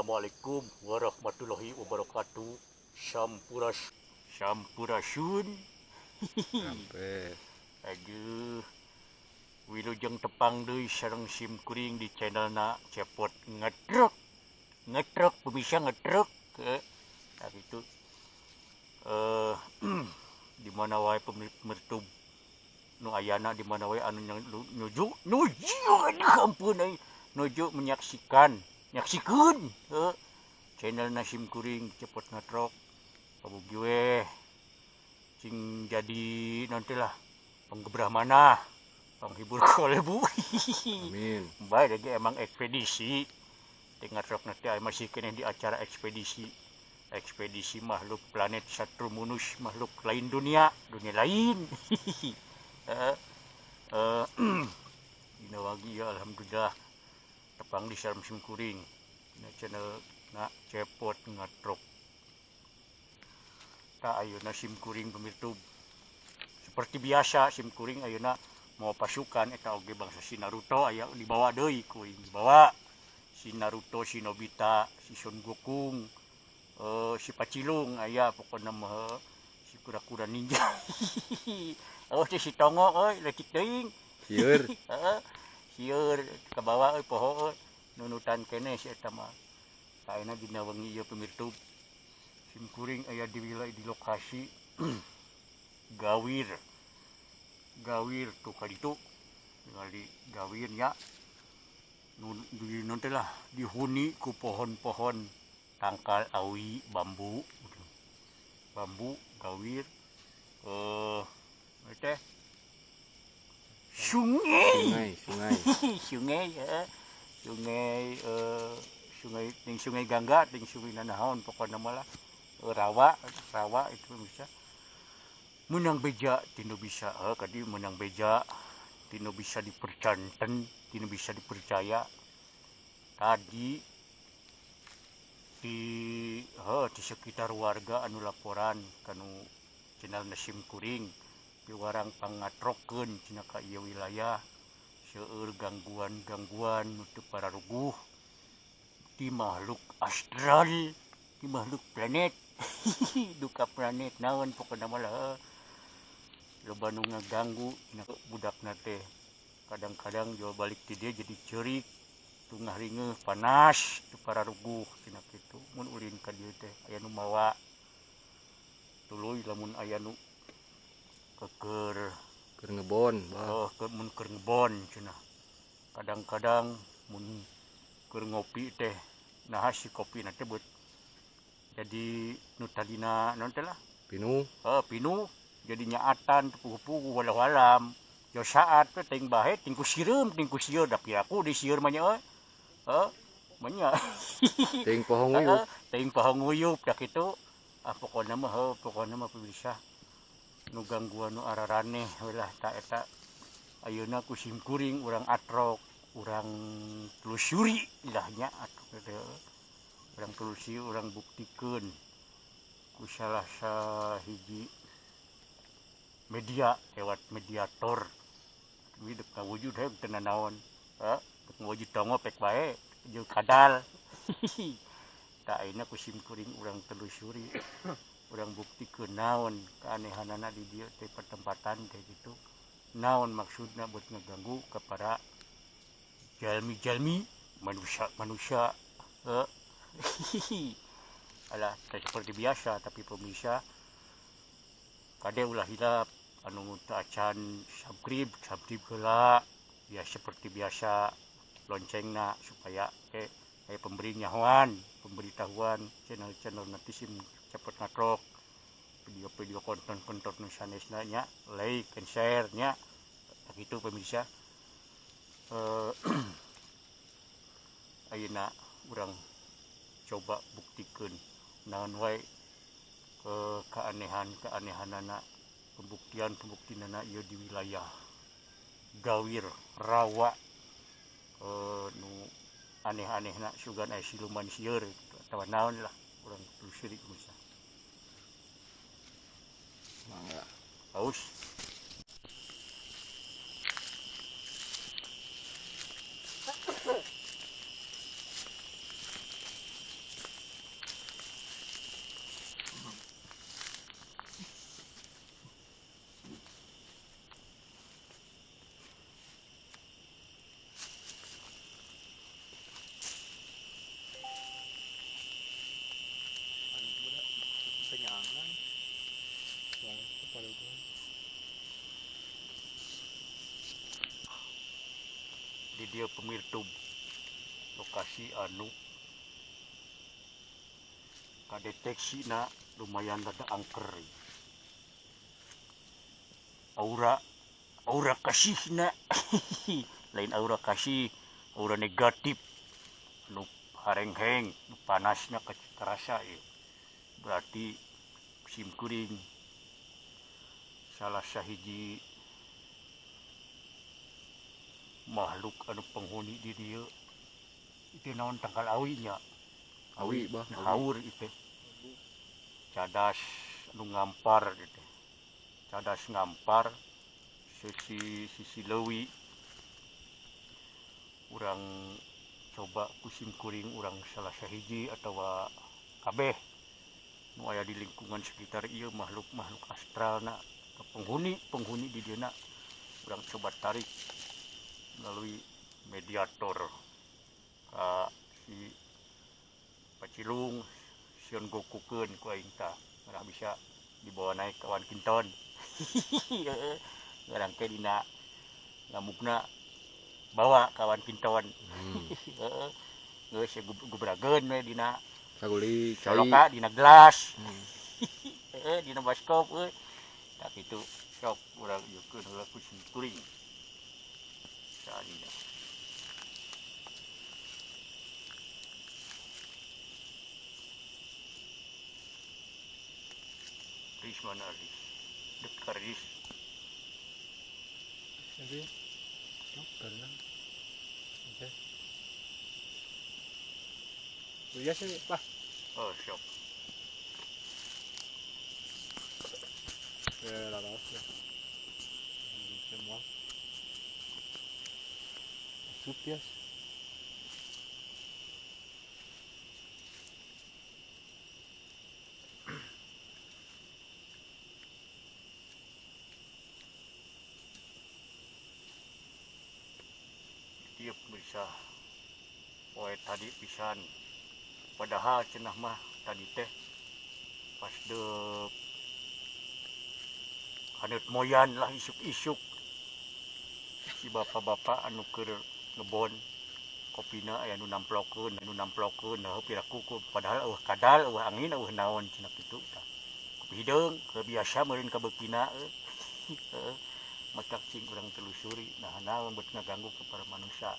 Assalamualaikum warahmatullahi wabarakatuh. Sampuras, sampurasun. Sampai. Aduh. Wilujeng tepang deui sareng sim kuring di channelna Cepot Ngetruk. Ngetruk pemirsa ngetruk. Nah itu di mana wae pemirsa nu ayana, di mana wae anu nuju nuju, aduh ampun euy, nuju menyaksikan nyaksikeun channel na sim kuring Cepot Ngetruk. Pabugi weh cing jadi nantilah penggebrah mana penghibur kolebu. Amin. Baik lagi emang ekspedisi tinggal truk nanti masih kena di acara ekspedisi, ekspedisi makhluk planet Saturnus, makhluk lain dunia, dunia lain. Dina wagi ya alhamdulillah tepang di sareng sim kuring dina channel na Cepot Ngetruk. Ta ayeuna sim kuring pemirsa seperti biasa sim kuring ayeuna mau pasukan eta oge bangsa si Naruto aya dibawa deui kuring, dibawa si Naruto, si Nobita, si Son Gokung, si Pacilung aya pokona mah, si kura-kura ninja. Oh si Tongo euy leutik teuing. Sieur. Heeh. Sieur kabawa euy poho euy nunutan keneh si eta mah. Ayeuna dina wengi ieu pemirsa sim kuring aya di wilayah di lokasi Gawir. Gawir tuh kali itu ningali gawir nya di nanti lah dihuni ku pohon-pohon tangkal awi bambu gitu. Bambu gawir teh sungai sungai sungai sungai ya sungai, sungai ting sungai Gangga ting sungai nanaon pokoknya malah rawa rawa itu bisa menang beja tinu bisa kadi menang beja tinu bisa dipercanten tinu bisa dipercaya. Tadi di sekitar warga anu laporan kanu channel sim kuring piwarang pangatrokeun cenah ka ieu wilayah seueur gangguan-gangguan nu teu pararuguh ti makhluk astral, ti makhluk planet. Duka planet naon pokona mah lah loba nu ngaganggu budakna teh. Kadang-kadang jual balik ti dia jadi ceurik, tungah ringeuh panas teu pararuguh cenah kitu. Mun ulin ka dieu teh aya nu mawa tuluy lamun aya nu keker keur ngebon bah. Oh, mun keur ngebon cenah. Kadang-kadang mun keur ngopi teh naha si kopina teh beut jadi nu tadina naon teh lah pinuh. Heeh, pinuh jadi nyaatan pugu-pugu walau-alam. Jo saat teh ting bahe ting ku sireum ting ku sieur da piraku di sieur mah nya euy. Heuh, mah nya. Ting poho nguyup. Ting poho nguyup da kitu. Ah pokona mah heuh, pokona mah pemirsa nu gangguan nu araraneh we lah ta eta. Ayeuna ku sim kuring urang atrok, urang telusuri lah nya atuh teh. Urang telusuri, urang buktikeun ku salah sahiji media lewat mediator. Ini dek ngawujud heuh teu nanaon. Heuh, dek ngawujud tongo pek bae jeung kadal. Tah ayeuna ku sim kuring urang telusuri, urang buktikeun naon keanehanana di dieu teh pertempatan teh kitu. Naon maksudna buat ngaganggu ka para jalmi-jalmi, manusia-manusia. Heuh. Alah, seperti biasa tapi pemirsa kade ulah hilap anu teu acan subscribe, subscribe heula ya seperti biasa loncengna supaya aya pemberi nyahoan, pemberitahuan channel-channel nanti sim Cepot Ngetrok, video-video konten-konten nu sanesna nya, like and share nya. Begitu pemirsa. Ayeuna urang coba buktikeun naon wae keanehan-keanehanana, pembuktian-pembuktianana ieu di wilayah Gawir Rawa, nu aneh-anehna sugan aya siluman sieur atawa naon lah urang telusuri pemirsa. Mangga. Haus. Dia pemirtub lokasi anu kadeteksina lumayan rada angker. Aura aura kasihna lain aura kasih, aura negatif anu harengheng, nu panasna kerasa ieu. Berarti sim kuring salah sahiji makhluk anu penghuni di dieu itu naon tangkal awi nya. Awi bah, haur itu cadas anu ngampar gitu. Cadas ngampar sisi sisi leuwi. Urang coba ku sim kuring urang salah sahiji atawa kabeh nu aya di lingkungan sekitar ieu makhluk-makhluk astralna penghuni-penghuni di dieu urang coba tarik melalui mediator ka si Pacilung sieun gokukeun ku aing tah ngarah bisa dibawa naik kawan kinton. Ngarang teh dina ngamukna bawa kawan kinton. Heeh. Geus gubrageun we dina saguli cai coloka dina gelas. Heeh, dina baskop euy. Tah kitu sok urang ieukeun heula ku sim kuring. Saaninya. Riz mana Riz? Dekat Riz. Jadi, karena, oke. Iya sih, Pak. Oh, siap. Ya, lah, ya. Semua. Sup ya. Tiap bisa poe tadi pisan, padahal cenah mah tadi teh pas deuk haneut moyan lah isuk-isuk si bapak-bapak anu keur ngebon kopina aya nu namplokeun heuh piraku padahal eueuh kadal eueuh angin eueuh naon cenah kitu tah kopi hideung keur biasa meureun kabeukina heuh. Matak cing urang telusuri nah naon bet ngaganggu kepada manusia.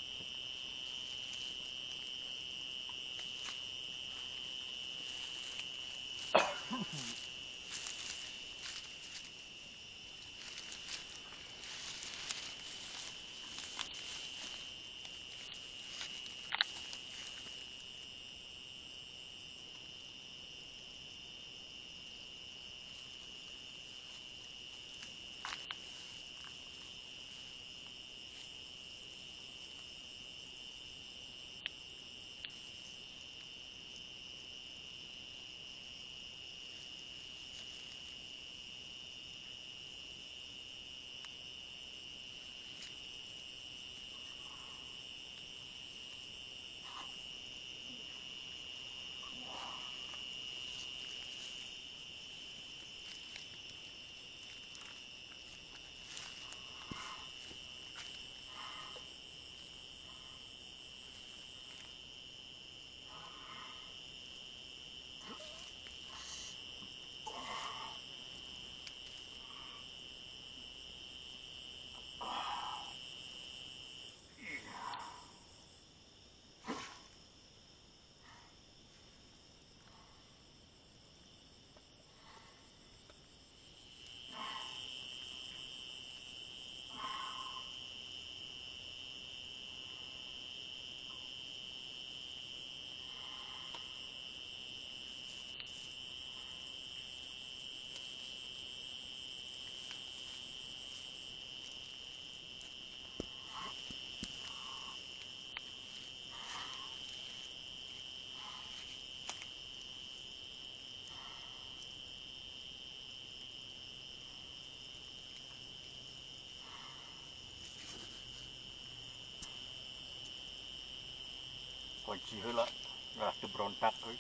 Kunci heula ngarah teu berontak euy.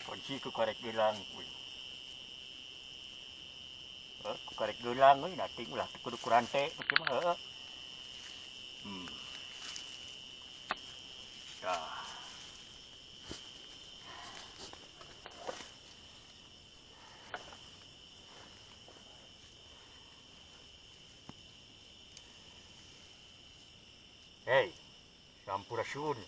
Kunci ku karek gelang euy. Ku karek geulang euy nating ulah teu kudu kurante kieu mah heueuh. Tah. Hey, sampurasun.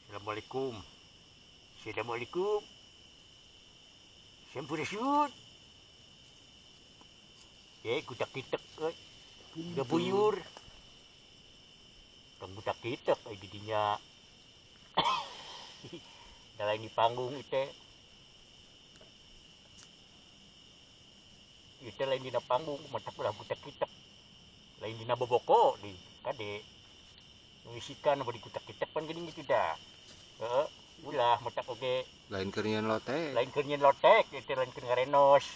Assalamualaikum. Assalamualaikum. Sampurasun. Kudak kitek euy. Gabuyur. Tong budak kitek euy di dinya. Da lain di panggung ieu. Ieu teh lain dina panggung matak ulah budak kitek. Lain dina boboko di kade. Ngisikan bari kudak kitek pan geuning kitu dah. Heeh, ulah matak oge. Lain keur nyieun lotek. Lain keur nyieun lotek, ieu teh lain keur ngarenos.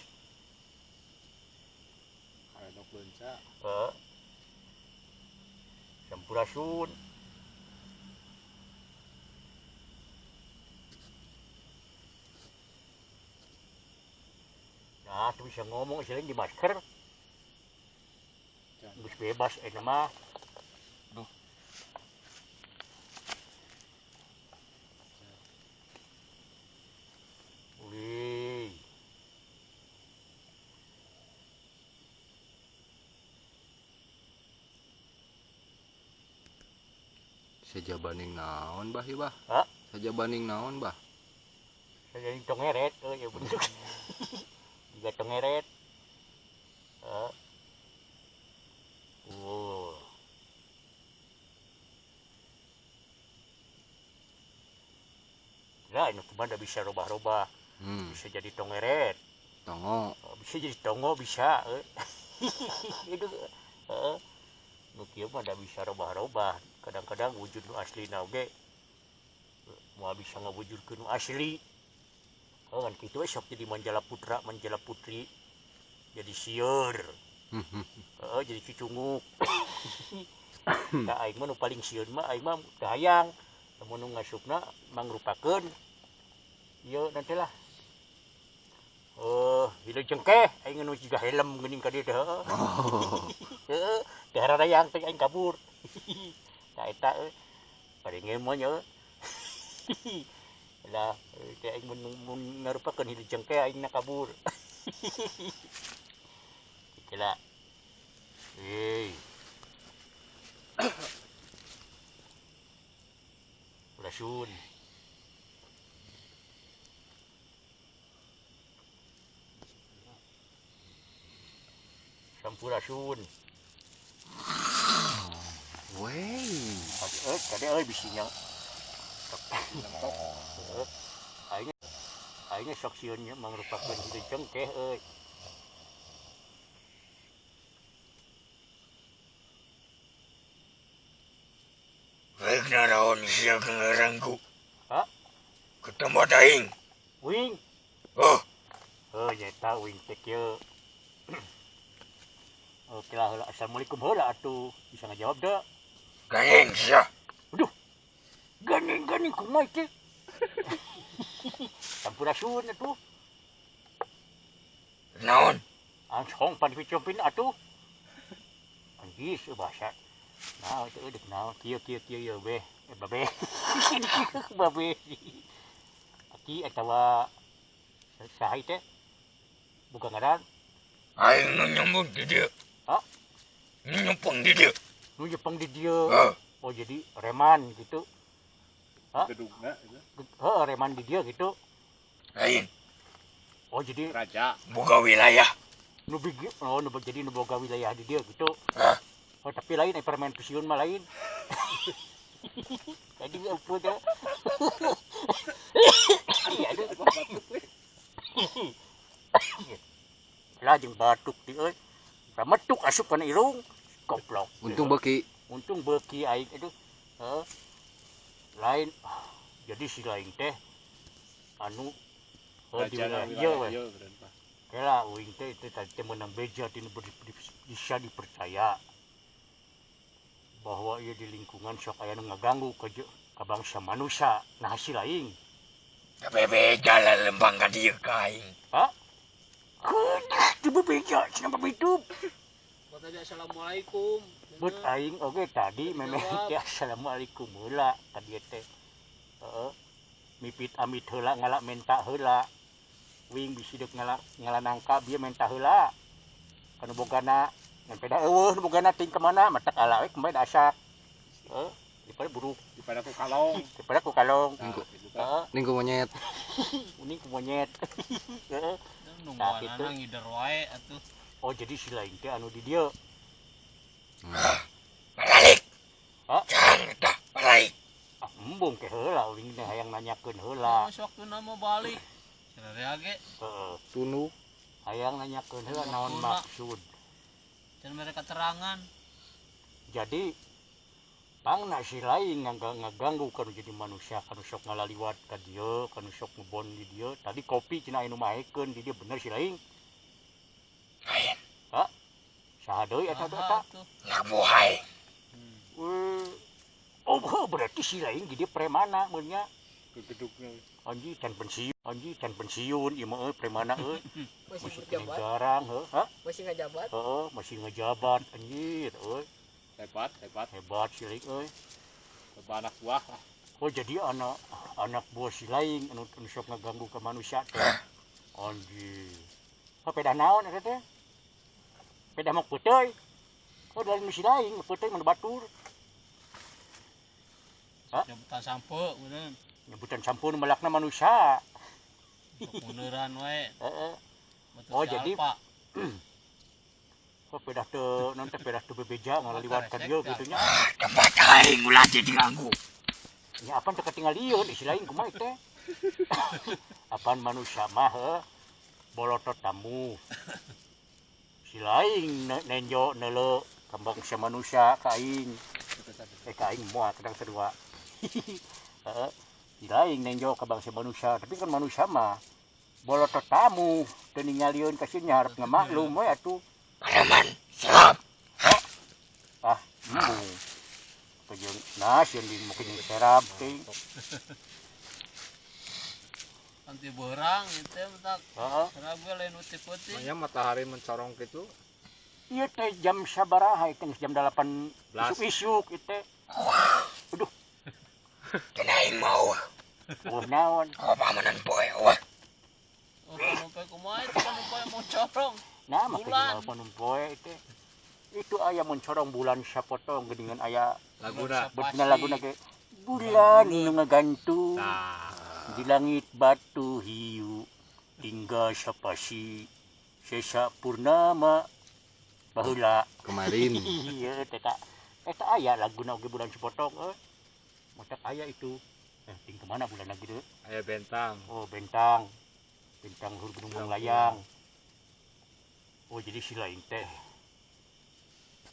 Sampurasun. Nah, tuh bisa ngomong selain di masker. Geus bebas eta mah. Duh. Wih. Sajabaning naon bah ieu bah? Hah? Sajabaning naon bah? Sajabaning tongeret euy ya bentuk. Juga tongeret. Heeh. Oh. Lah anu kumaha bisa robah-robah. Bisa jadi tongeret. Tongo. Oh, bisa jadi tongo bisa euy. Aduh. Heeh. Nu kieu mah da bisa robah-robah. Kadang-kadang wujud nu aslina oge moal bisa ngawujudkeun nu asli. Heuh kan kitu we sok jadi manjala putra, manjala putri. Jadi sieur. Heeh, jadi cucunguk. Tah aing mah nu paling sieun mah aing mah teu hayang. Lamun nu ngasupna mangrupakeun ieu nanti lah. Hileung cengkeh aing nu jiga helm geuning ka dieu teh heueuh. Heeh, teu hararayang teh aing kabur. Tah eta euy. Paling mah nya. Lah teh aing mun ngarupakeun hileung cengkeh aing na kabur. Kitu lah. Euy. Rasun. Sampurasun. Wey. Tadi euy bisinya. Aing sok sieun mangrupakeun hideung cengkeh euy. Rek naraon sia ka ngaranku? Hah? Ke tempat aing. Wing. Oh. Heuh nyeta wing teh kieu. Oke lah, heula. Assalamualaikum heula atuh. Bisa ngajawab deh. Gandeng sia. Aduh. Gandeng kumaha teh? Sampurasun atuh. Naon? Ansong pan picompin atuh. Anjis bahasa. Nah, itu udah kenal. Kieu kieu kieu ieu beh. Babe. Babe. Aki atawa saha teh? Buka ngaran. Aing nu nyambung di dieu. Hah? Nu nyepeng di dieu. Nu nyepeng di dieu. Oh, jadi reman gitu. Hah? Gedungna itu. Heeh, reman di dieu gitu. Lain. Oh, jadi raja boga wilayah. Nu oh, nu jadi nu boga wilayah di dieu gitu. Hah? Oh, tapi lain permen pensiun mah lain. Jadi apa dah? Aduh. Lah jeung batuk di euy. Rametuk asup kana irung. Goblok. Untung beuki. Untung beuki aing aduh. Heeh. Lain jadi si lain teh Anu di wilayah ieu we. Kela uing teh teh tadi teh meunang beja tinu bisa dipercaya bahwa ieu di lingkungan sok aya nu ngaganggu ka bangsa manusia. Nah si lain. Bebeja lalembang ka dieu ka aing. Hah? Kudu teu bebeja cenah babitu. Buat aja assalamualaikum. Buat aing oge tadi memeh teh assalamualaikum heula ka dieu teh. Heeh. Mipit amit heula ngala menta heula. Wing bisi deuk ngala nangka bieu menta heula. Kanu bogana ngan peda eueuh nu bogana ting ka mana matak ala we kumaha asak. Heeh, daripada buruk daripada ku kalong. Daripada ku kalong. Heeh, ning ku monyet. Ning ku monyet. Heeh. Nungguan ngider wae atuh. Oh jadi si lain teh anu di dieu. Balik. Hah? Jangan tah balik. Ah, embung ke heula uing teh hayang nanyakeun heula. Geus waktuna mau balik. Sararea ge. Heeh. Tunu. Hayang nanyakeun heula naon maksud. Dan mereka keterangan. Jadi pangna si lain ngaganggu kanu jadi manusia kanu sok ngalaliwat ka dieu, kanu sok ngebon di dieu. Tadi kopi cenah anu maekeun di dieu bener si lain. Lain. Hah? Saha deui eta teh eta? Ngabuhay. Oh, berarti si lain di dieu premana mun nya. Gedugna. Anjing can pensiun, anjing can pensiun ieu mah euy premana euy. Masih Masih berjabat, garang heuh. Hah? masih ngajabat. Heeh, masih ngejabat anjir euy. Hebat, hebat. Hebat si lain euy. Hebat anak buah lah. Oh jadi anak buah si lain anu sok ngaganggu ke manusia teh. Anjir. Oh pedah naon eta teh? Pedah mah peuteui. Oh dari si lain peuteui mun batur. Hah? Nyebutan sampo bener. Nyebutan sampo nu melakna manusia. Munduran wae. Heeh. Oh jadi oh pedah teu non teh pedah teu bebeja ngalaliwat ka dieu kitu nya. Tempat aing ulah diganggu. Nya apan teu katingalieun si lain kumaha teh. Apan manusia mah heuh bolotot tamu. Si lain nenjo neuleu ka bangsa manusia ka aing. Ka aing moal kadang sarua. Heeh. Si lain nenjo ka bangsa manusia, tapi kan manusia mah bolotot tamu teu ningalieun ka sieun harap ngamaklum we atuh. Pareman, serap. Ah, embung. Pejeun nah sieun di mungkin serap teh. Anti beurang ieu teh tak. Heeh. Serap ge lain utik-utik. Makanya matahari mencorong gitu. Ieu teh jam sabaraha teh jam 8 isuk-isuk ieu teh. Aduh. Teu aing mau. Oh naon? Oh pamanan poe wah. Oh panon kumaha itu panon poe mencorong. Nah, makanya panon poe teh. Itu aya mencorong bulan sapotong geuningan aya laguna. Betina laguna ge bulan nu ngagantung. Di langit batu hiu tinggal sapasi sesa purnama baheula kemarin. Iya teh eta aya laguna oge bulan sapotong euy. Matak aya itu. Ting kemana bulan lagi teh? Aya bentang. Oh, bentang. Bentang luhur gunung Manglayang. Oh, jadi si lain teh.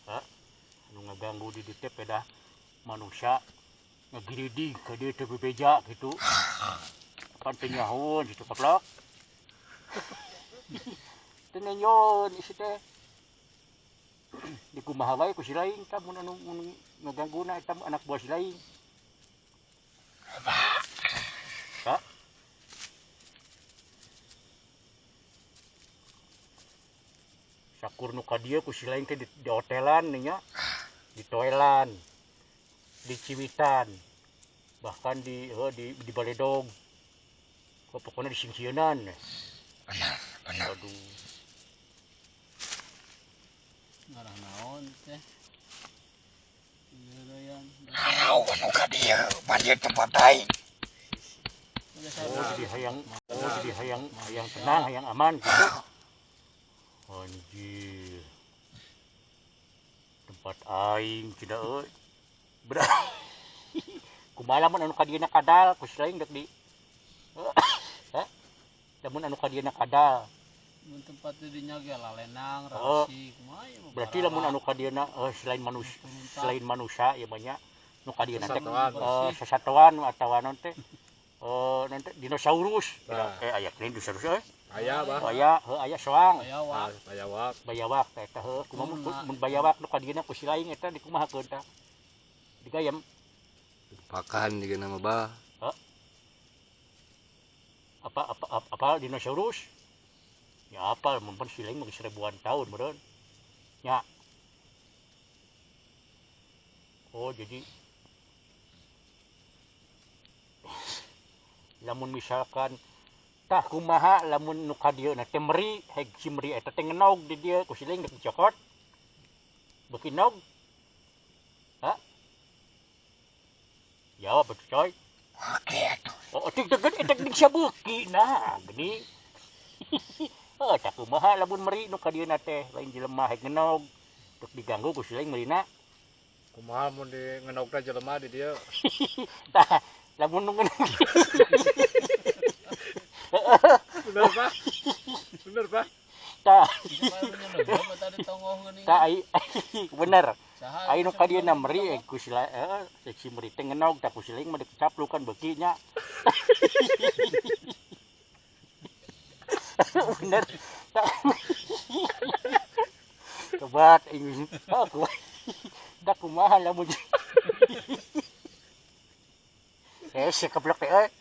Hah? Anu ngaganggu di dieu teh pedah manusia ngagiridig ka dieu teh bebeja kitu. Apan teu nyahoeun kitu kaplok. Teu nenyon isi teh. Di kumaha wae ku si lain tah mun anu ngagangguna eta anak buah si lain. Hah? Sakur nu ka dieu ku si lain teh di hotelan nya, di toelan, di Ciwitan, bahkan di Baledog. Oh, pokoknya di singsieunan. Benar, benar. Aduh. Ngarah naon teh? Arau anu ka dieu, pan dieu tempat aing. Oh, jadi hayang, oh, jadi hayang, hayang tenang, hayang aman gitu. Anjir. Tempat aing cenah euy. Kumaha lamun anu ka dieuna kadal ku si lain dek di. Hah? Lamun anu ka dieuna kadal. Mun tempat di dinya ge lalenang, rasi, kumaha ieu. Berarti lamun anu ka dieuna selain manusia, selain manusia ieu mah nya nu ka dieuna teh sasatoan atawa naon teh Nanti dinosaurus. Nah. Aya dinosaurus euy. Aya bah. Aya, heuh aya soang. Bayawak. Bayawak. Bayawak teh eta heuh kumaha mun bayawak nu ka dieuna ku si laing eta dikumahakeun tah. Digayem. Pakan juga nama bah. Hah? Apa dinosaurus? Ya apa mun si laing mah geus ribuan tahun meureun. Nya. Oh jadi lamun misalkan tah kumaha lamun nu ka dieu na teh meri heg si meri eta teh ngenog di dieu ku si laing dek dicokot. Beuki nog. Hah? Jawab betul coy. Oke atuh. Oh, tik teh eta geuning sabeuki nah geuning. Heuh tah kumaha lamun meri nu ka dieu na teh lain jelema heg ngenog. Dek diganggu ku si laing merina. Kumaha mun di ngenogna jelema di dieu. Tah lamun nu ngenog. Bener Pak. Bener Pak. Tah. Tah bener. Ai nu ka dieu na meri ku si si meri teh ngenog tah ku si laing mah dicaplukan beuki nya. Bener. Kebat aing. Aku. Da kumaha lamun. Si keblek teh euy.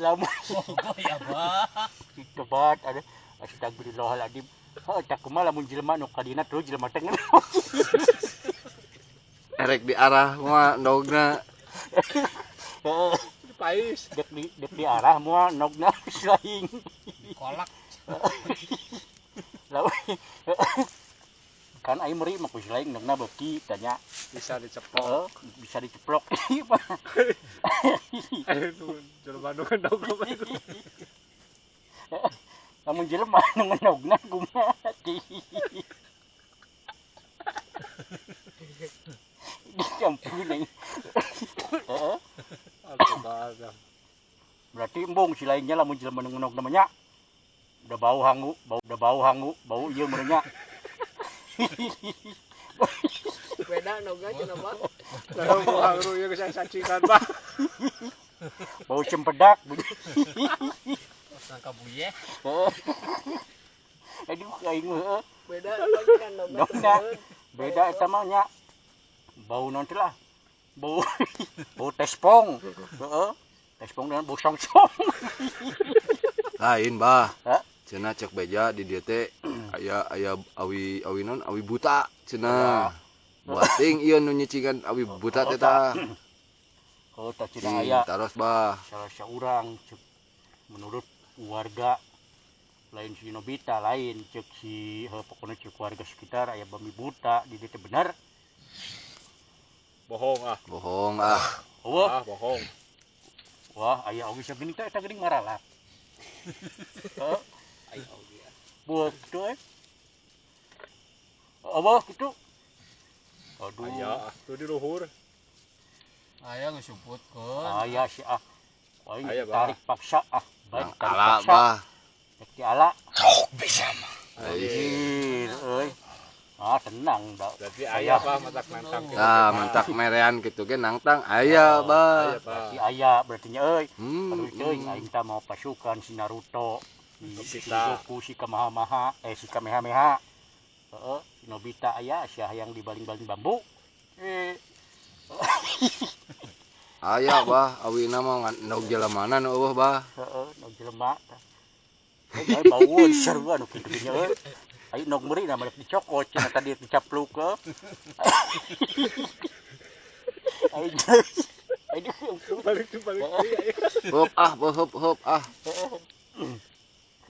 Lamun ya bah. Kebat ada astagfirullahaladzim. Heuh tah kumaha lamun jelema nu ka dina terus jelema teh ngenog. Erek diarah mah ndogna. Heeh. Pais. Dek diarah moal nogna lain. Kolak. Kan aing meri mah ku si laing nogna beuki tanya. Bisa diceplok. Bisa diceplok. Aduh, jelema nu ngenog mah itu. Lamun jelema nu ngenogna kumaha teh. Dicampur aing. Heeh. Berarti embung si lainnya lamun jelema nu ngenog namanya. Udah bau hangu, bau ieu meureun nya. Beda nogna cenah Pak. Bau hangu ieu geus sacingan Pak. Bau cempedak. Sangka buyeh. Aduh aing mah. Beda nogna. Beda eta mah nya. Bau naon teh lah. Bau bau tespong. Heeh. Tespong dengan bau songsong. Lain bah. Hah? Cenah cek beja di dieu teh aya aya awi awi non awi buta cenah. Bating ieu nu nyicingan awi buta teh tah. Oh tah cenah aya. Taros bah. Salah saurang cek menurut warga lain si Nobita lain cek si pokoknya cek warga sekitar aya bami buta di dieu teh bener. Bohong ah. Bohong ah. Wah, ah, bohong. Wah, aya oge sageuning teh eta geuning maralak. Heeh. Aya oge. Buat kitu euy. Abah kitu. Aduh. Aya tuh di luhur. Aya geus suputkeun. Aya si ah. Aing Aya, tarik paksa ah. Baik tarik ala paksa. Bah. Rek diala. Sok bisa mah. Anjir euy. Ah tenang dah. Berarti aya bah matak nantang kitu. Nah, mantak merean kitu ge nangtang aya bah. Aya bah. Berarti aya berarti nya euy. Aduh teuing aing tah mau pasukan si Naruto, si Goku, si Kamehameha, si Kamehameha. Heeh, si Nobita aya sia hayang dibaling-baling bambu. Aya bah, awina mah nog jelemana nu eueuh bah. Heeh, nog jelema tah. Eh baueun sarua nu kitu nya euy. Ayo nog meri na malak dicokot cenah tadi dicapluk ke. Ayo. Ayo balik tuh balik. Hop ah, hop hop ah.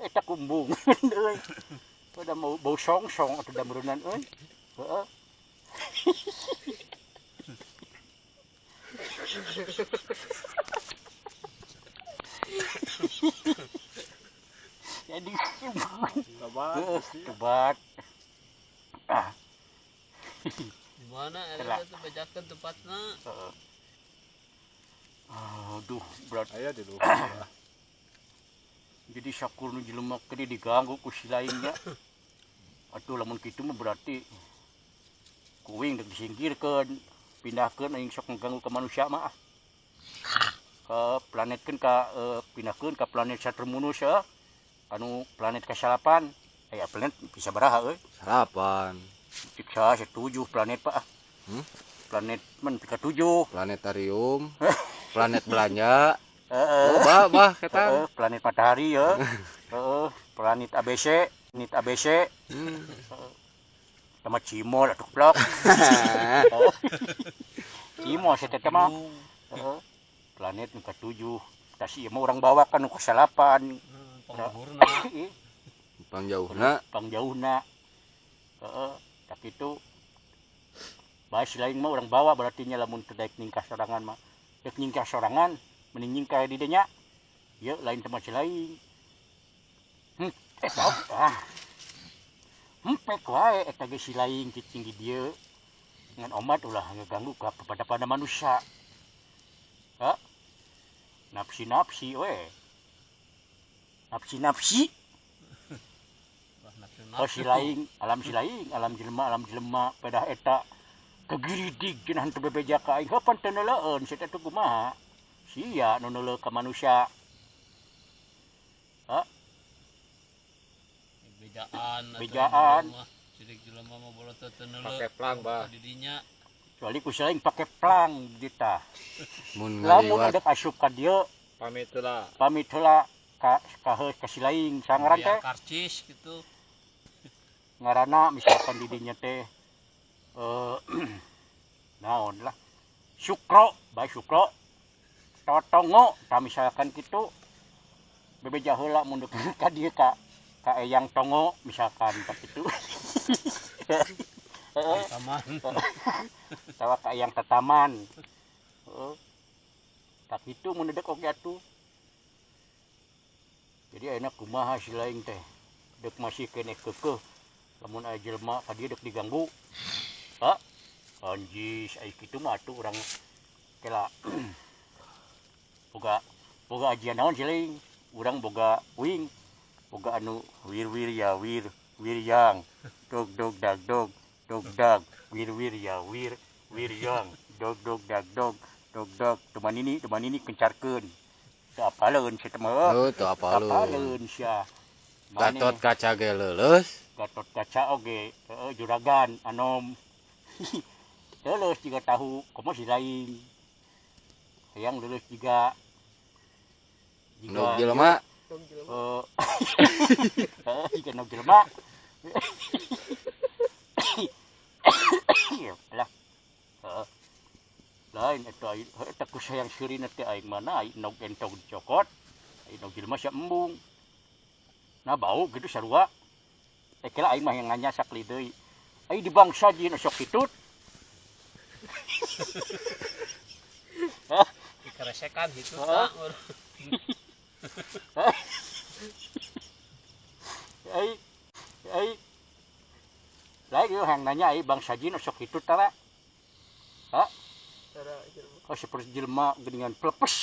Eta kumbung euy. Pada mau bau songsong atuh da meureunnan euy. Heeh. Jadi kebat. Ah. Di mana eta teh bejakeun tempatna? Heeh. Aduh, berat. Aya di luhur. Jadi sakur nu jelema ke diganggu ku si lainnya. Atuh lamun kitu mah berarti kuing dek disingkirkeun, pindahkeun aing sok ngeganggu ke manusia mah ah. Ke planetkeun ka pindahkeun ka planet Saturnus ya. Anu planet ka-8. Aya planet bisa baraha euy? 8. Cik saha 7 planet Pak ah. Planet men pika 7. Planetarium, planet belanja. Heeh. Oh, bah, bah, eta. Heeh, planet matahari ya. Heeh, planet ABC, planet ABC. Sama Cimol atuh plok. Cimol saya teh mah. Heeh. Planet nu ka-7. Tas ieu mah urang bawa kan nu ka-8. Pangluhurna. Pangjauhna. Pangjauhna. Heeh, tak itu bahas lain mah urang bawa berarti nya lamun teu daek ningkah sorangan mah. Dek nyingkah sorangan mending nyingkah di dinya. Ieu lain tempat lain. Ah. Hempek wae eta ge si lain cicing di dieu. Ngan omat ulah ngeganggu ka kepada pada manusia. Ha? Nafsi-nafsi we. Nafsi-nafsi. Oh si lain, alam si lain, alam jelema pedah eta kegiridig cenah teu bebeja ka aing. Heuh pan teu neuleueun sia teh kumaha? Sia nu neuleuh ka manusia. Ha? Bejaan. Bejaan. Sidik jelema mah bolotot teu neuleuh. Pake plang bah. Di dinya. Kecuali ku si lain pake plang di tah. Mun Lamun ngaliwat ada asup ka dieu pamit heula. Pamit heula ka ka si lain sangaran teh. Karcis gitu. Ngaranna misalkan di dinya teh naon lah. Sukro, bae sukro. Totongo, tah misalkan kitu. Bebeja heula mun deuk ka dieu ka Eyang Tongo misalkan tah kitu. Heeh. Taman. Tawa ka Eyang Tataman. Heeh. Tah kitu mun deuk oge atuh. Jadi ayeuna kumaha si lain teh? Deuk masih keneh keukeuh. Lamun aya jelema ka dieu deuk diganggu. Ha? Anjis ai kitu mah atuh urang kela boga boga ajian naon si lain? Urang boga uing. Boga anu wir wir ya wir wir yang dog dog dag dog dog dag wir wir ya wir wir yang dog dog dag dog dog dog teman ini kencarkeun teu apaleun sia teh mah. Oh, teu apaleun. Apaleun sia. Gatot kaca ge leuleus. Gatot kaca oge heeh juragan anom. Leuleus jiga tahu komo si lain. Hayang leuleus jiga Nog jelema. Heeh, jiga nog jelema. Lah. Heeh. Lain eta aing eta ku sayang seurina teh aing mana aing nog entog dicokot. Aing nog jelema sia embung. Nah bau gitu sarua. Teh kira aing mah yang nanya sakali deui. Aing di bangsa jin sok hitut. Dikeresekan hitut tah. Ai ai lain ieu hayang nanya ai bangsa jin sok hitut tara. Ha? Oh seperti jelema geuningan plepes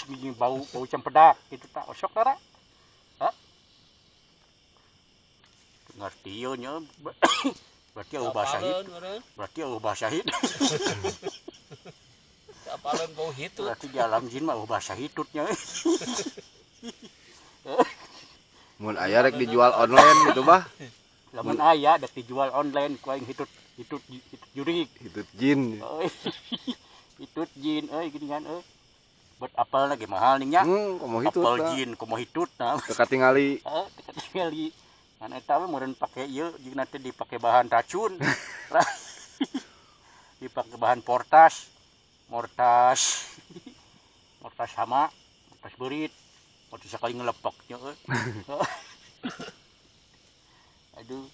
geuning bau bau cempedak kitu tah osok tara. Ha? Ngerti ieu nya. Berarti eueuh bahasa hitut. Berarti eueuh bahasa hitut. Apaleun bau hitut. Berarti di alam jin mah eueuh bahasa hitutnya. Mun aya rek dijual online gitu bah. Lamun aya rek dijual online ku aing hitut hitut hitut jurig. Hitut jin. Hitut jin euy geuningan euy. Bet apel lagi mahal ning nya. Komo hitut. Apel jin komo hitut nah. Teu katingali. Heeh, teu katingali. Ngan eta we meureun pake ieu jeung nanti dipake bahan racun. Dipake bahan portas, mortas. Mortas sama, mortas beurit. Mortas sakali ngelepoknya euy. Aduh,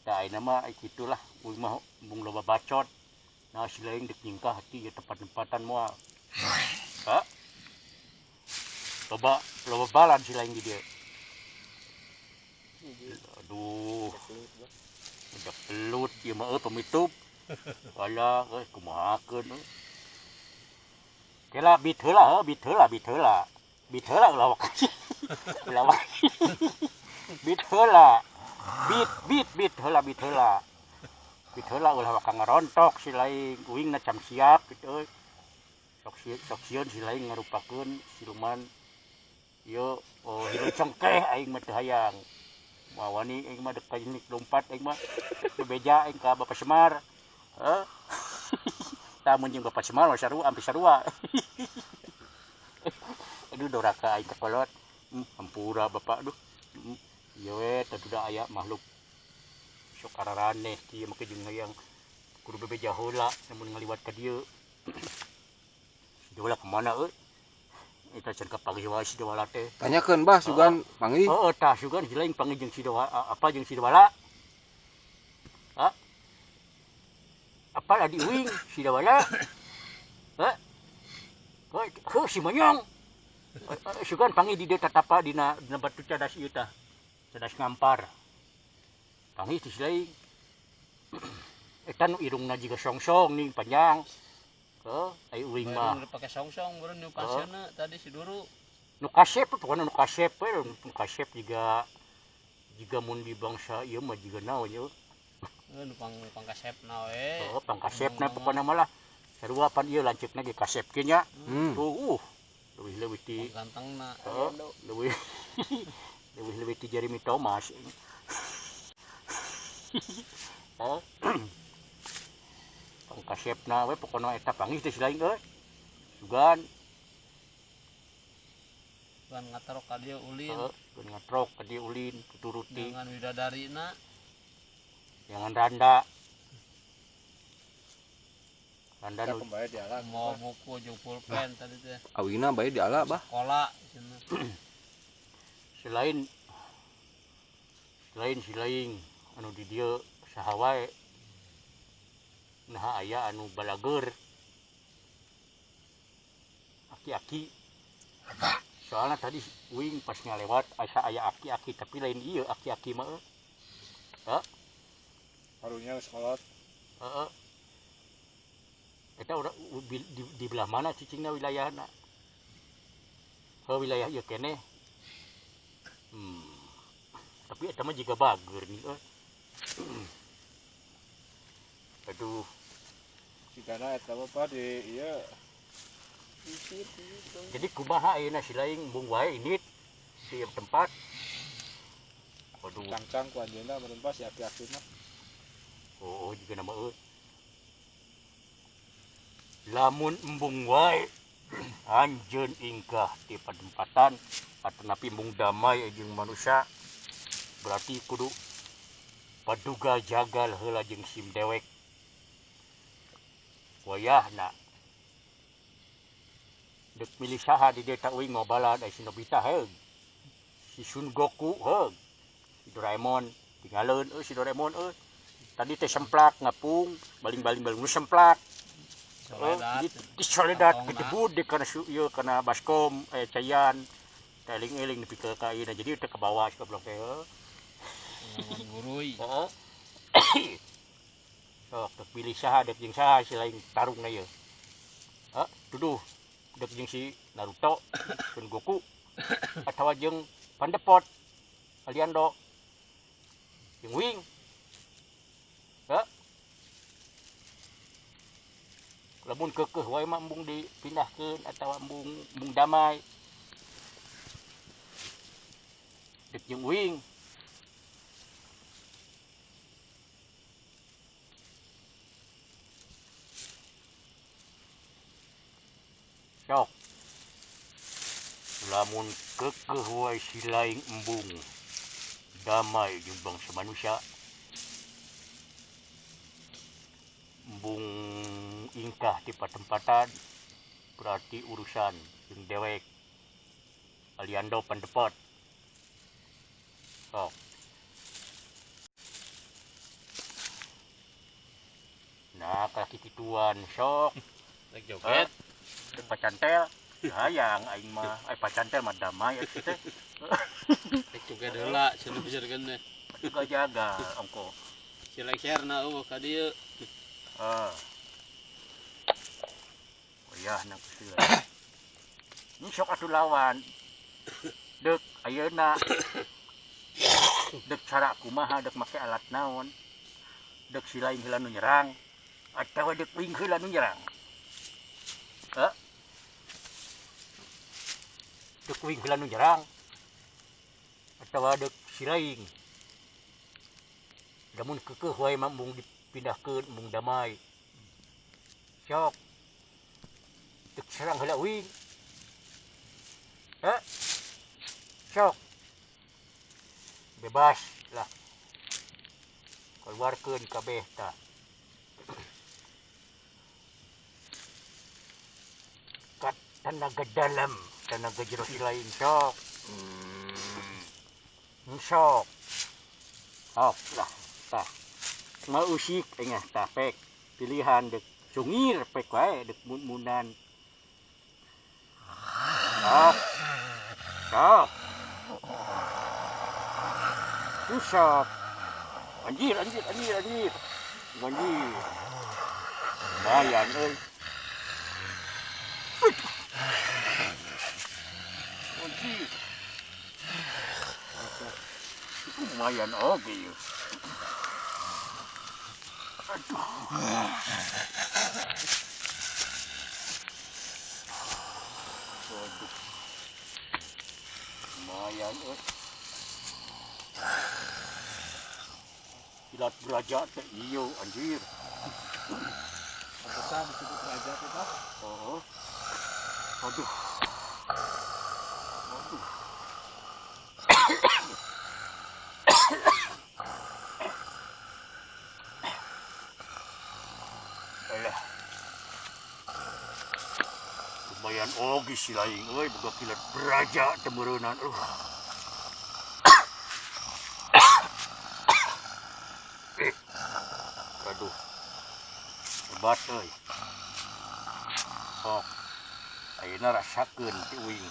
da ayeuna mah kitulah uing mah embung loba bacot. Nah si lain dek nyingkah hati ya tempat-tempatan moal. Ha? Loba loba balan si lain di dieu. Aduh. Udah pelut ieu mah euy pemitup. Alah euy kumahakeun euy. Kela bit heula heuh, bit heula, bit heula. Bit heula ulah wak. Ulah wani. Bit heula. Bit bit bit heula bit heula. Bit heula ulah waka ngarontok si laing uing na cam siap kitu euy. Sok sieun si laing ngarupakeun siluman ieu oh hirup cengkeh aing mah teu hayang. Moal wani aing mah dek ka jenik lompat aing mah bebeja aing ka Bapak Semar. Heuh. Tah mun jeung Bapak Semar mah sarua ampir sarua. Aduh doraka aing kakolot. Hampura bapak duh. Ieu we teh da aya makhluk sok araraneh kieu make jeung hayang kudu bebeja heula lamun ngaliwat ka dieu. Dewala kemana euy? Eta can kapanggih wae si Dewala teh. Tanyakeun bah sugan panggih. Heeh tah sugan si lain panggih jeung si Dewala apa jeung si Dewala? Hah? Apa adi uing si Dewala? Hah? Heuh si monyong. Sugan panggih di dieu tatapa dina dina batu cadas ieu tah. Cadas ngampar. Panggih ti si lain. Eta nu irungna jiga songsong ning panjang. Heuh, ai uing mah. Baru pake songsong baru nu pasieuna tadi si Duru. Nu kasep pokona nu kasep we, nu kasep jiga jiga mun di bangsa ieu mah jiga naon ieu. Heuh nu pangkasepna we. Heuh, pangkasepna pokona mah lah. Sarua pan ieu lanceukna ge kasep ge nya. Tuh, leuwih-leuwih ti gantengna. Heuh, leuwih leuwih-leuwih ti Jeremy Thomas. Heuh. Pangkasepna we pokona eta panggih teh si lain euy. Sugan Sugan ngatrok ka dieu ulin. Heeh, sugan ngatrok ka dieu ulin tuturuti. Dengan widadarina. Jangan randa. Randa nu bae diala mau buku jeung pulpen tadi teh. Awina bae diala bah. Sekolah cenah. Selain selain si lain anu di dieu saha wae. Nah aya anu balageur aki-aki. Soalnya tadi uing pas ngalewat asa aya aki-aki tapi lain ieu aki-aki mah. Heuh. Karunya geus kolot. Heeh. Eta urang di belah mana cicingna wilayahna? Heuh wilayah ieu keneh. Tapi eta mah jiga bager nih euy. Aduh. Jigana eta mah Pak di ieu. Jadi kumaha ayeuna si lain embung wae indit di tempat. Waduh. Cangcang ku anjeunna meureun pas si aki-aki mah. Oh, jiga nama euy. Lamun embung wae anjeun ingkah di padempatan atanapi embung damai jeung manusia berarti kudu paduga jagal heula jeung sim dewek. Wayahna dek milih saha di deta uing ngobalan ai si Nobita heug. Si Sun Goku heug. Si Doraemon tinggalin euy si Doraemon euy. Tadi teh semplak ngapung baling-baling baling semplak. Soledat. Di soledat ketebud di kana ieu kana baskom cayan. Eling-eling nepi ka ayeuna jadi teh kabawa si goblok teh. Guruy. Heeh. Sok dek pilih saha dek jeung saha si lain tarungna ieu. Heuh, tuduh dek jeung si Naruto, Son Goku atawa jeung Pandepot, Aliando, jeung Wing. Heuh. Lamun keukeuh wae mah embung dipindahkeun atawa embung embung damai. Dek jeung Wing. Sok. Lamun keukeuh wae si lain embung damai jeung bangsa manusia. Embung ingkah di patempatan berarti urusan jeung dewek Aliando Pandepot. Sok. Nah, kaki kituan sok. Rek joget. Pacantel, hayang aing mah, ai pacantel mah damai eta teh. Rek joget heula cenah beserkeun teh. Juga jaga ongko. Si lengserna eueuh ka dieu. Heeh. Wayahna ku sila. Ini sok atuh lawan. Dek Ayeuna dek cara kumaha, dek make alat naon, dek si lain heula nu nyerang atawa dek uing heula nu nyerang? Heh? Dek uing heula nu nyerang atawa dek si lain? Lamun keukeuh wae mah embung dipindahkeun, embung damai. Sok, dek serang heula uing? Heh? Sok, bebas lah, keluarkeun kabeh tah. Kat tenaga dalam, tenaga jero si lain. Sok, sok. Oh lah, tah mau usik engah tah. Pek pilihan, dek sungir pek wae, dek mun-munan. Sok, sok, sok. Anjir, anjir, anjir, anjir, anjir, lumayan euy. Anjir, lumayan oge ieu. Aduh. Aduh, lumayan euy. Kilat beraja teh ieu, anjir. Pantesan disebut raja teh, Pak. Oh. Aduh. Aduh. Alah. Lumayan oge si lain euy, boga kilat beraja teh meureunan. Aduh. Hebat euy. Sok. Ayeuna rasakeun ti uing.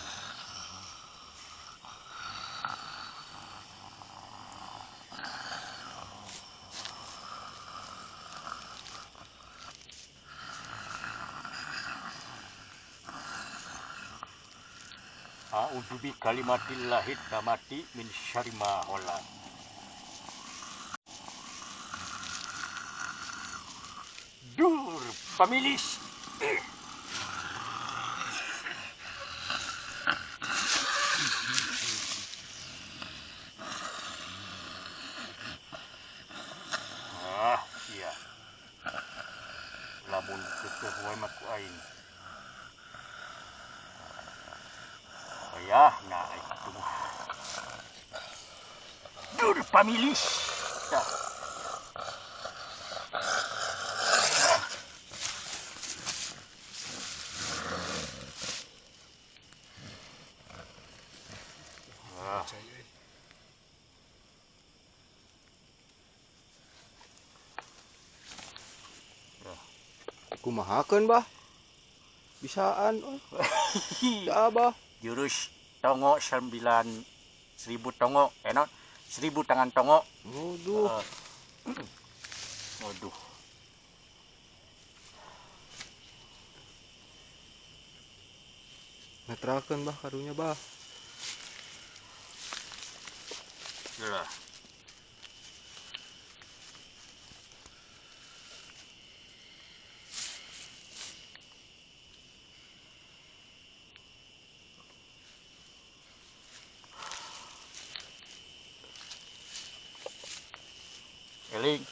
A'udzu bi kalimatillahi tammati min syarri ma khalaq. Dur pamilis. Ah, iya. Lamun keukeuh wae mah ku aing. Ayah, nah itu. Dur pamilis. Tah. Ah. Kumahakeun, Bah? Bisaan euy. Da, Bah. Jurus tongo 9.000 tongo, enot 1000 tangan tongo. Waduh. Waduh. Netrakeun, Bah, karunya, Bah. Lah. Eling.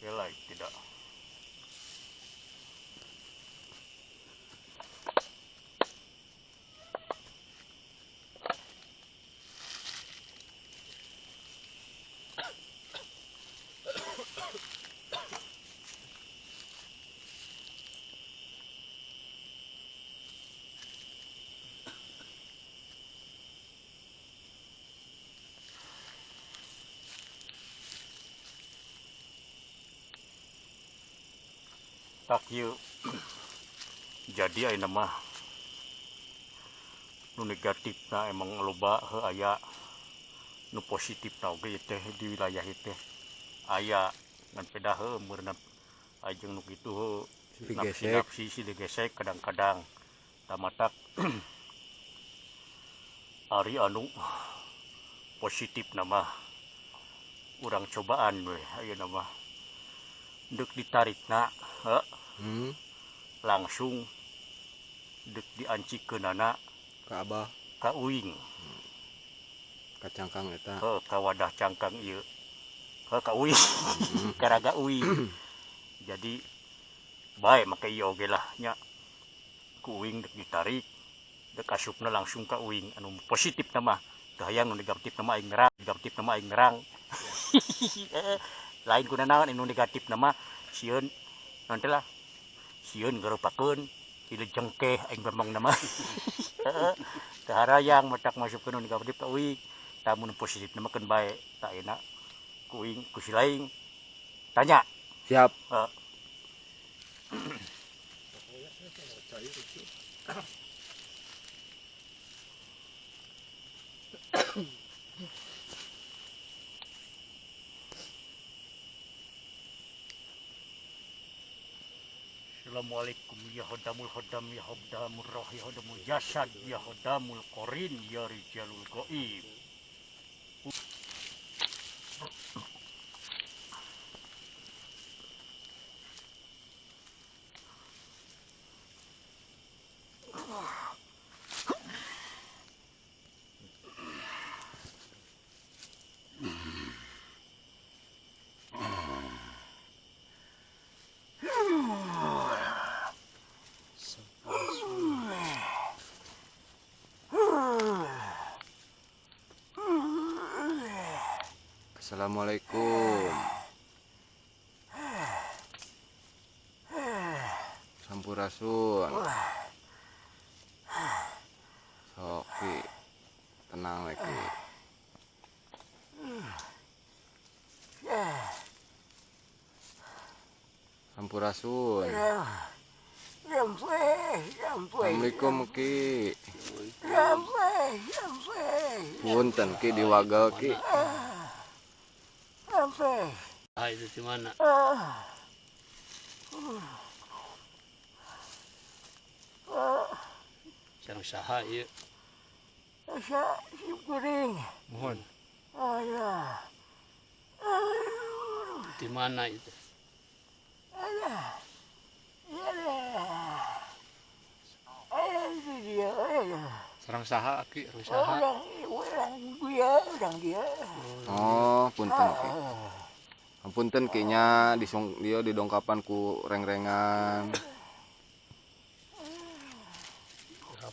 Elai tidak. Tak ieu. Jadi ayeuna mah nu negatifna emang loba heuh aya, nu positifna oge teh di wilayah ieu teh aya, ngan pedah heuh meureunna ajeng nu kitu heuh Digesek. Nafsi-nafsi sih digesek kadang-kadang tamatak. Ari anu positif nama urang cobaan we ayeuna mah. Deuk ditarikna, heuh, langsung deuk diancikeunana Ka Abah, ka uing. Ka cangkang eta. Heuh, ka wadah cangkang ieu. Heuh, ka uing. Karaga uing. Jadi bae make ieu oge lah nya. Ku uing dek ditarik, dek asupna langsung ka uing anu positif nama. Teu hayang nu negatif nama aing nerang, negatif nama aing nerang. Lain kuna naon anu negatif nama sieun naon teh lah. Sieun garupakeun ieu jengkeh aing bambang nama. Teu harayang matak masukkeun nu negatif ka uing. Tah mun positif nama keun bae tak enak ku uing ku si laing. Tanya. Siap. Heeh. Assalamualaikum ya hodamul hodam ya hodamul roh ya hodamul jasad ya hodamul qorin ya rijalul goib. Assalamualaikum. Sampurasun. Sok Ki, tenang we Ki. Sampurasun. Assalamualaikum Ki. Punten Ki diwagel Ki. Ah, itu di mana? Sareng saha ieu? Asa kuring. Mohon. Alah. Di mana itu? Alah. Alah. Alah itu dia. Alah. Sareng saha Aki? Sareng saha? Orang dia, orang dia. Oh, punten Ki. Punten Ki nya disung dia didongkapan ku reng-rengan.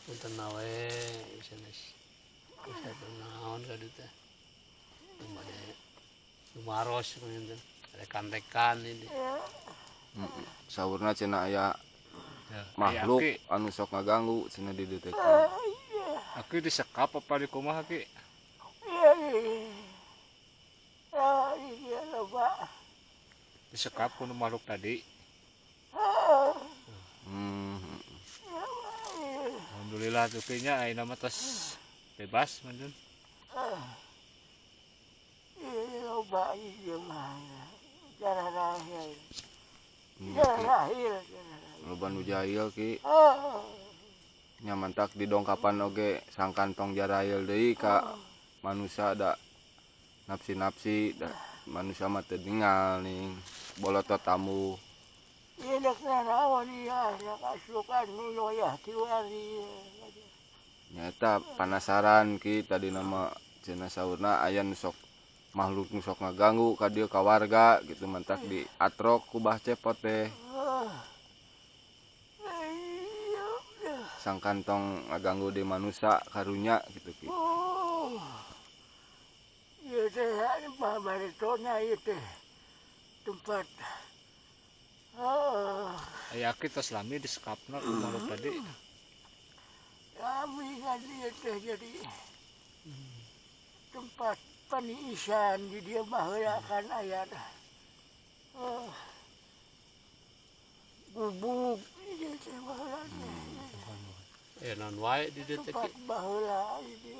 Punten we sanes. Bisa naon ka dieu teh. Bade lumaros teh. Rekan-rekan ini. Saurna cenah aya makhluk anu sok ngaganggu cenah di dieu teh. Aki disekap apa di kumaha Ki? Disekap ku makhluk tadi. Alhamdulillah tuh Ki nya ayeuna mah tos bebas mantun. Loba ieu mah. Jarahil. Loba nu jahil Ki. Nya mantak didongkapan oge sangkan tong jarail deui ka manusia da nafsi-nafsi da manusia mah teu ningal ning bolotot tamu. Ieu dek nanaon ieu dak asukan nu yoyah kiwari. Nyata panasaran Ki tadi nama cenah saurna aya nu sok makhluk nu sok ngaganggu ka dieu ka warga gitu mantak diatrok ku Bah Cepot teh. Sangkan tong ngaganggu di manusia karunya gitu Ki. Oh. Ieu teh mah baretona ieu teh tempat. Aya Aki tos lami disekapna ku makhluk tadi. Lami kan ieu teh jadi tempat paniisan di dieu baheula kan aya gubuk ieu teh baheula teh. Naon wae di dieu teh Ki? Tempat baheula di dieu.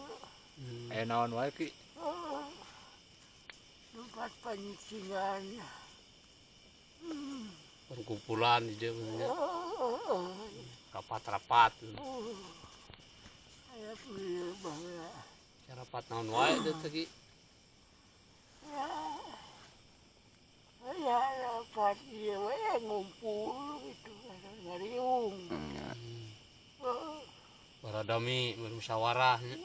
Naon wae Ki? Tempat panyicingan. Perkumpulan di dieu maksudnya. Rapat-rapat. Aya ieu baheula. Carapat naon wae teh Ki? Ya, rapat ieu we ngumpul gitu ngariung. Baradami bermusyawarah nya.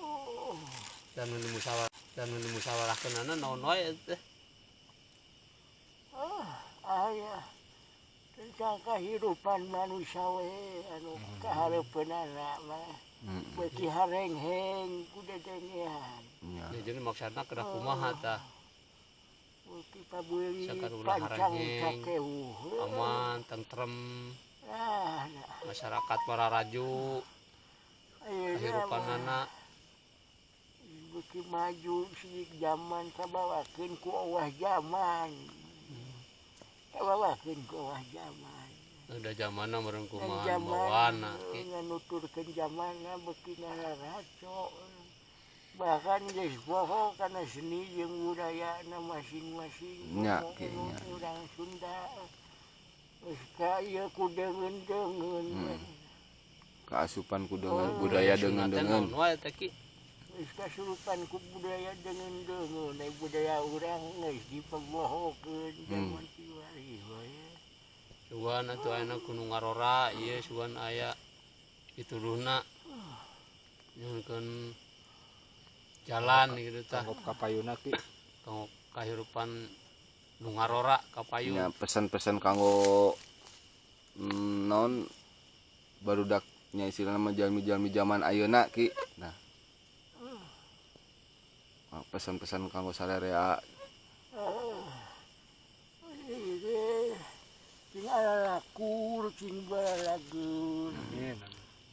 Dan musyawarah dan musyawarahkeunana naon wae teh? Aya tentang kehidupan manusia we anu kahareupeunana mah. Beuki harengheng ku dedengean. Nya. Ya, jadi maksudna kedah kumaha tah? Beuki pabeuli Sakar ulah pancang harengheng. cakeuh. Aman, tentrem, Nah, masyarakat mararaju, ayeuna mah kahirupanana beuki maju siik zaman kabawakeun ku owah zaman. Kabawakeun ku owah zaman. Udah zamanna meureun Ngan kumaha zaman bawana Ki. Nganuturkeun zamanna beuki ngararaco. Bahkan geus poho kana seni jeung budayana masing-masing. Nya, Komo Ki, nya. urang Sunda. Geus ka ieu ku deungeun-deungeun. Kaasupan ku dengan budaya Sunda teh deungeun-deungeun. naon wae teh Ki? Geus kasurupan ku budaya deungeun-deungeun. Ai budaya urang geus dipobohokeun zaman kiwari we. Sugan atuh ayeuna ku nu ngarora ieu sugan aya pituduhna. Nyuhunkeun jalan gitu tah. Kanggo kapayuna Ki. Kanggo kahirupan nu ngarora kapayun. Nya pesan-pesan kanggo naon barudaknya istilahna mah jalmi-jalmi zaman ayeuna Ki. Nah. Pesan-pesan kanggo sararea. Cing alalakur, cing balalageun. Amin.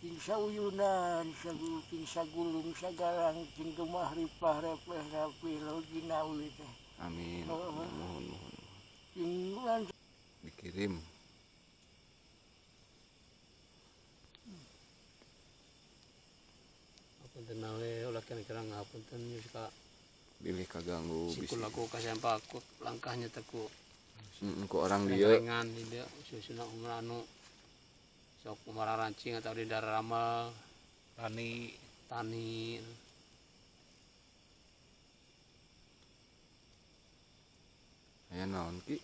Cing sauyunan, sagu cing sagulung sagalang, cing gemah ripah repeh rapih laut jinawi teh. Amin. Muhun muhun. Cing lan Dikirim. Hapunten we ulah kira-kira ngapunten geus ka Bilih kaganggu siku bisi. laku kasempa ku langkahnya teh ku Ku orang dieu. ringan di dieu susuna umur anu sok umara rancing atau di darama Tani tani. Aya naon Ki?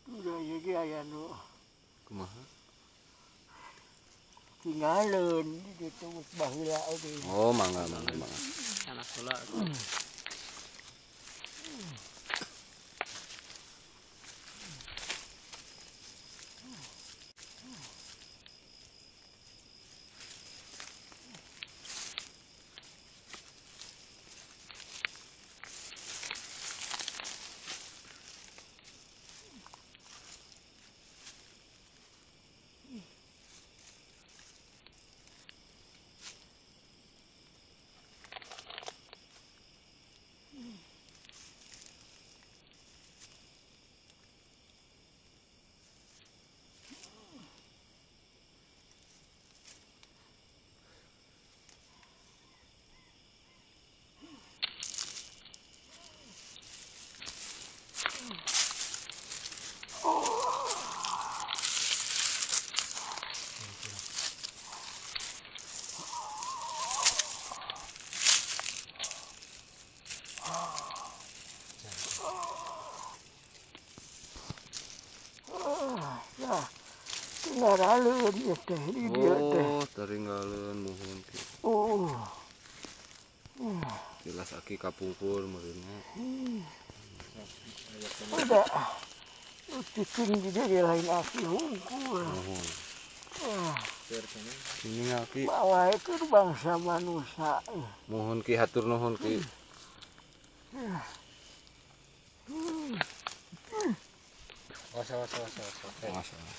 Udah jadi aya nu Kumaha? tinggalin gitu baheula oge. Oh, mangga mangga mangga. Anak heula. Nah, tinggalin ieu teh di dieu teh. Oh, taringgaleun muhun Ki. Oh. Jelas aki kapungkur meureunna. Udah. Cicing di dieu lain aki hungkul. Muhun. Ini aki. Bawa keur bangsa manusia. Muhun Ki, hatur nuhun Ki. Awas awas awas awas. Awas, awas.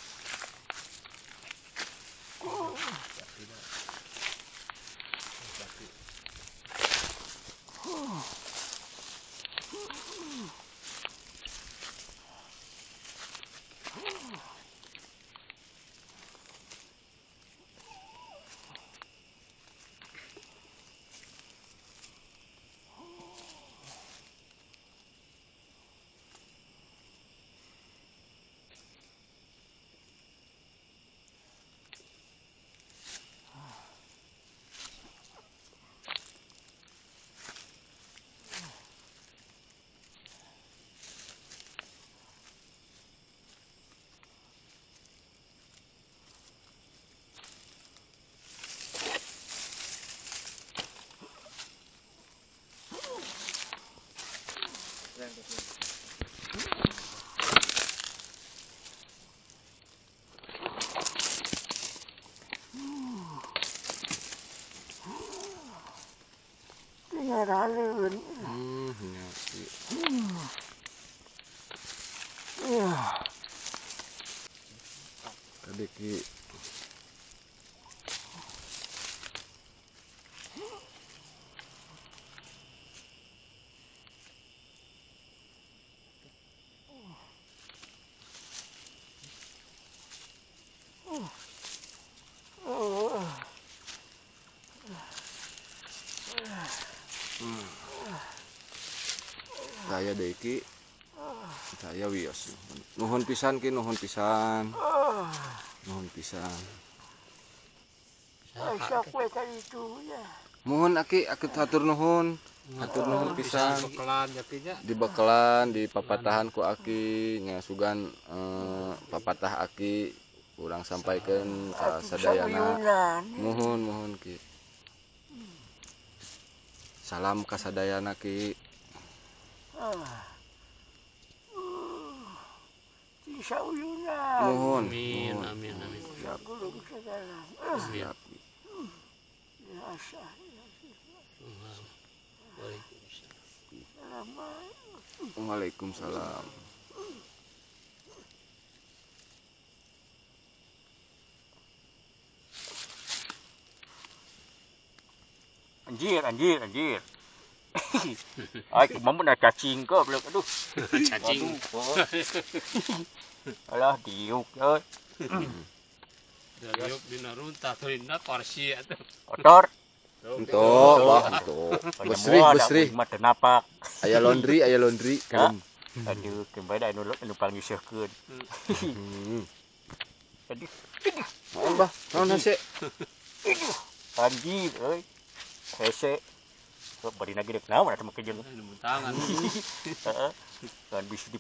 Ngaraleun. Nya Ki. Tadi Ki. Saya deui Ki. Saya wios. Nuhun pisan Ki, nuhun pisan. Nuhun pisan. Sok we ka ditu ya. Muhun Aki, aki hatur nuhun. Hatur nuhun pisan. Bekalan ya Ki nya. Dibekalan, dipapatahan ku Aki nya sugan papatah Aki urang sampaikeun ka sadayana. Muhun muhun Ki. Salam ka sadayana Ki. Mohon. Amin, amin, amin. Siap. Waalaikumsalam. Anjir, anjir, anjir. Ay, kumaha na cacing goblok aduh. Cacing. Alah diuk euy. Diuk dina runtah tulina parsi atuh. Kotor. Entok, bah entok. Besrih, besrih. Mah teu napak. Aya laundry kan. Aduh, keun bae da anu anu pangnyuseuhkeun. Aduh. Naon bah? Naon hese? Aduh, anjir euy. Hese. Bari lagi dek naon atuh make jeung tangan. Heeh. Kan bisa di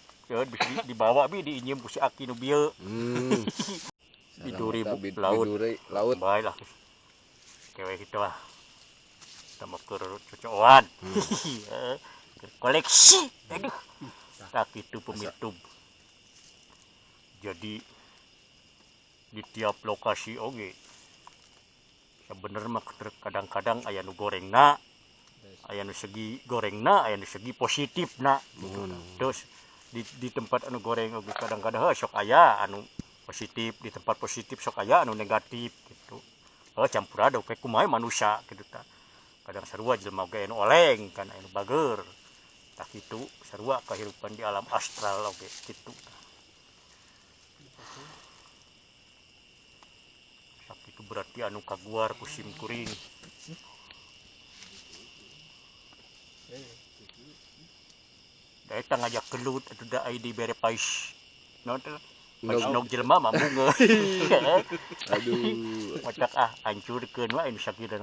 dibawa bi diinjem ku si Aki nu bieu. Biduri laut. Biduri laut. Bae lah. Kewe kitu lah. Kita mah keur cocoan. Heeh. Koleksi. Aduh. Tah kitu pemitub. Jadi di tiap lokasi oge sebenarnya mah kadang-kadang aya nu gorengna, aya nu segi gorengna, aya nu segi positifna gitu. Terus di tempat anu goreng oge kadang-kadang sok aya anu positif, di tempat positif sok aya anu negatif gitu. Campur aduk kayak kumaha manusia gitu ta. Kadang sarua jelema oge anu oleng kan anu bager. Tah kitu sarua kehidupan di alam astral oge kitu. Sakitu berarti anu kaguar ku sim kuring. Da eta ngajak gelut atuh da ai dibere pais. Naon teh? Pais nog jelema mah bunga. Aduh. Matak ah hancurkeun wae nu sakira.